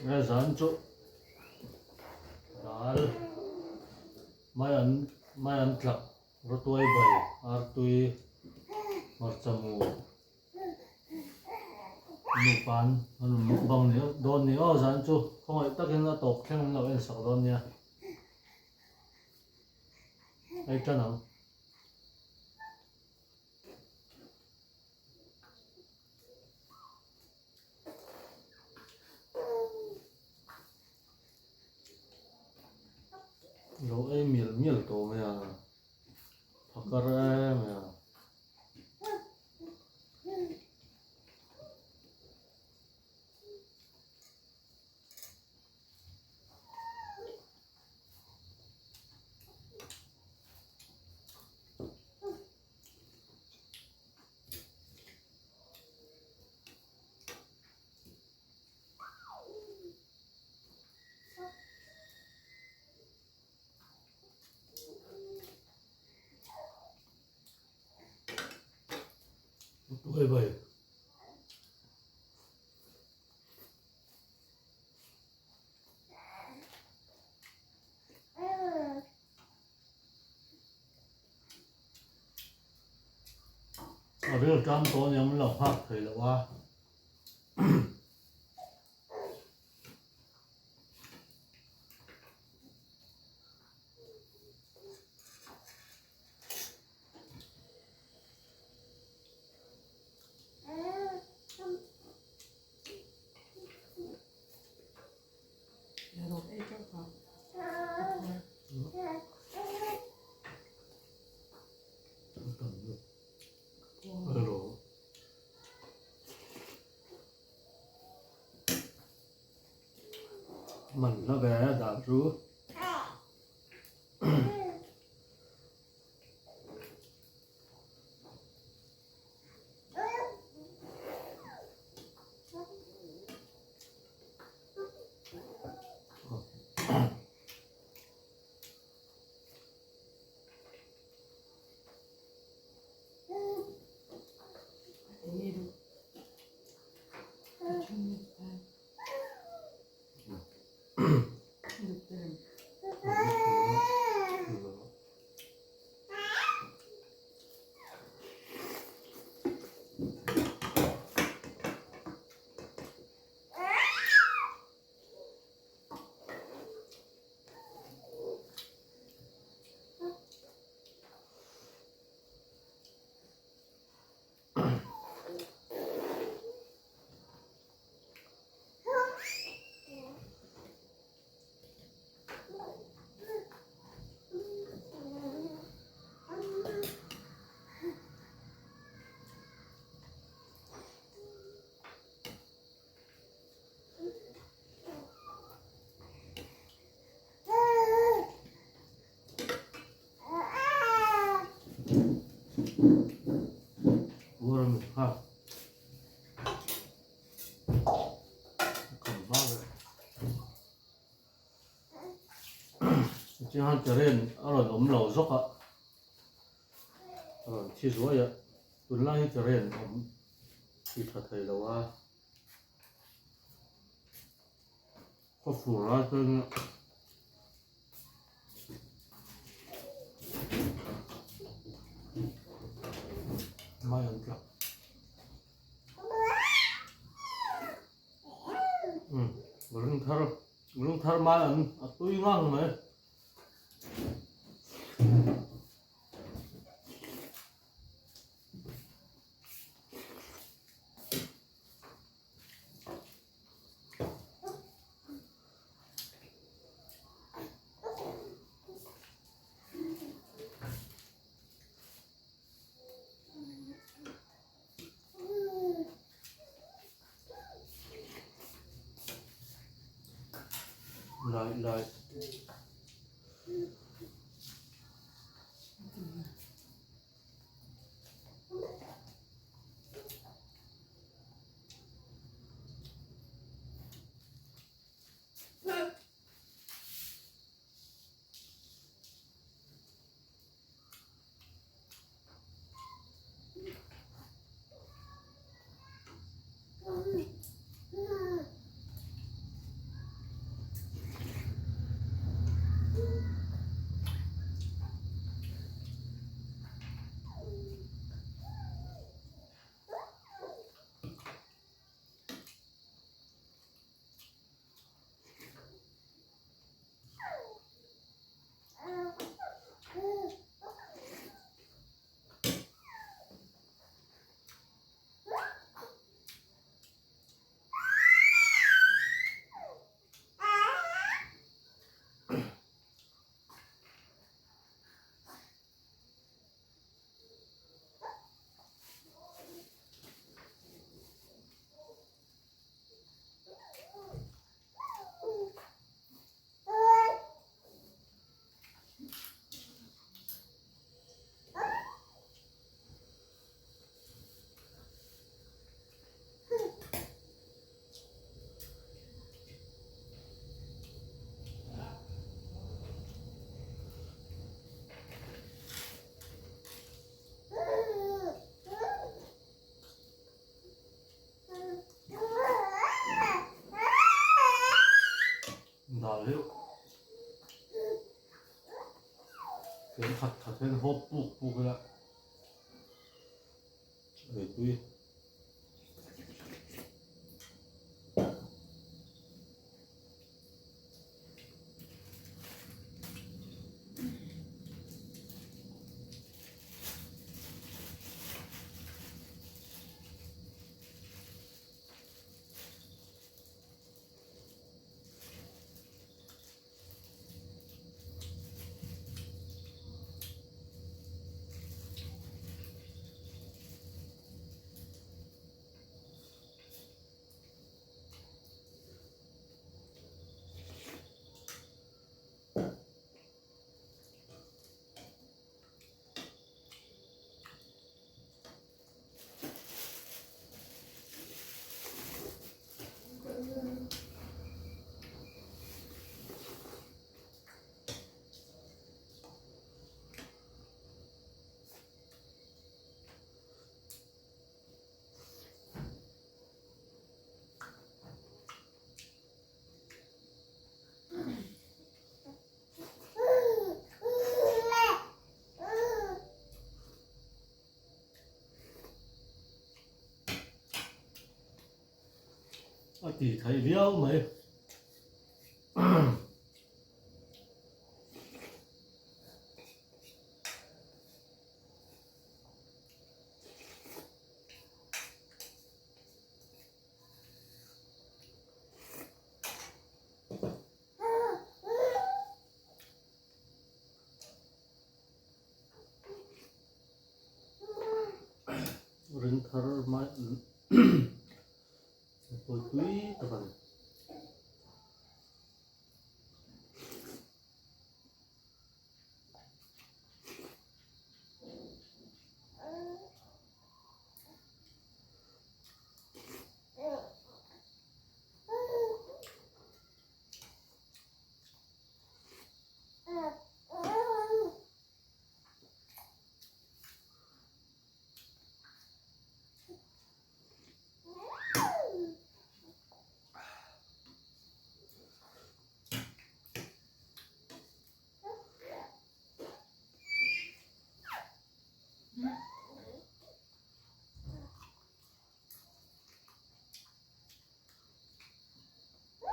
Nge zan chu dal mai an mai an tlak rawtuai bai artui hmarcha mu nupan an rawn mukbang ni dawn ni aw zan chu khawngaih takin a tawp thleng an lo en sak dawn nia hei tan ang. Lo ei mial mial tawh mai a, phakar em mai a. Tuai bai. A ril tan tawh aniang min lo nghak thei lo a. Man hla ve dan chu. Chuan current a rawn awm lo zawk a a rawn thi zuai a tunlai hi current awm ti tha thei lo a khaw fur lai chuan mai an tla um ring thar ring thar mai an a tui ngang mai. Lai lai. Tlem khat khat hian hawp puk puk ila ei tui. A ti thei viau mai. Ring thar mai pawi pui tak a ni.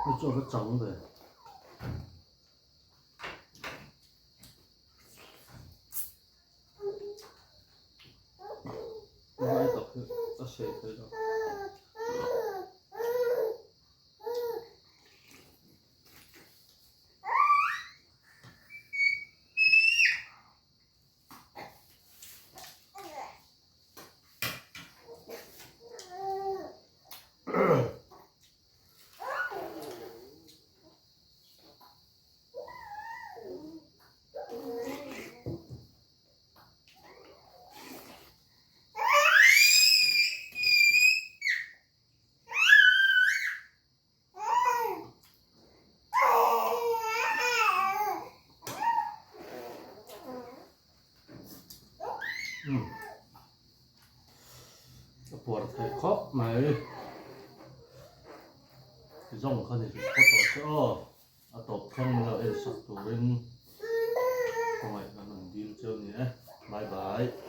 Hei chu a va chang ve. Vai tak hi a sei thei lo. A puar theih khawp mai zawng kha ni phawt tawh se aw a tawp thleng min lo en sak turin khawngaih kan rawn dil cheu ni e bye bye.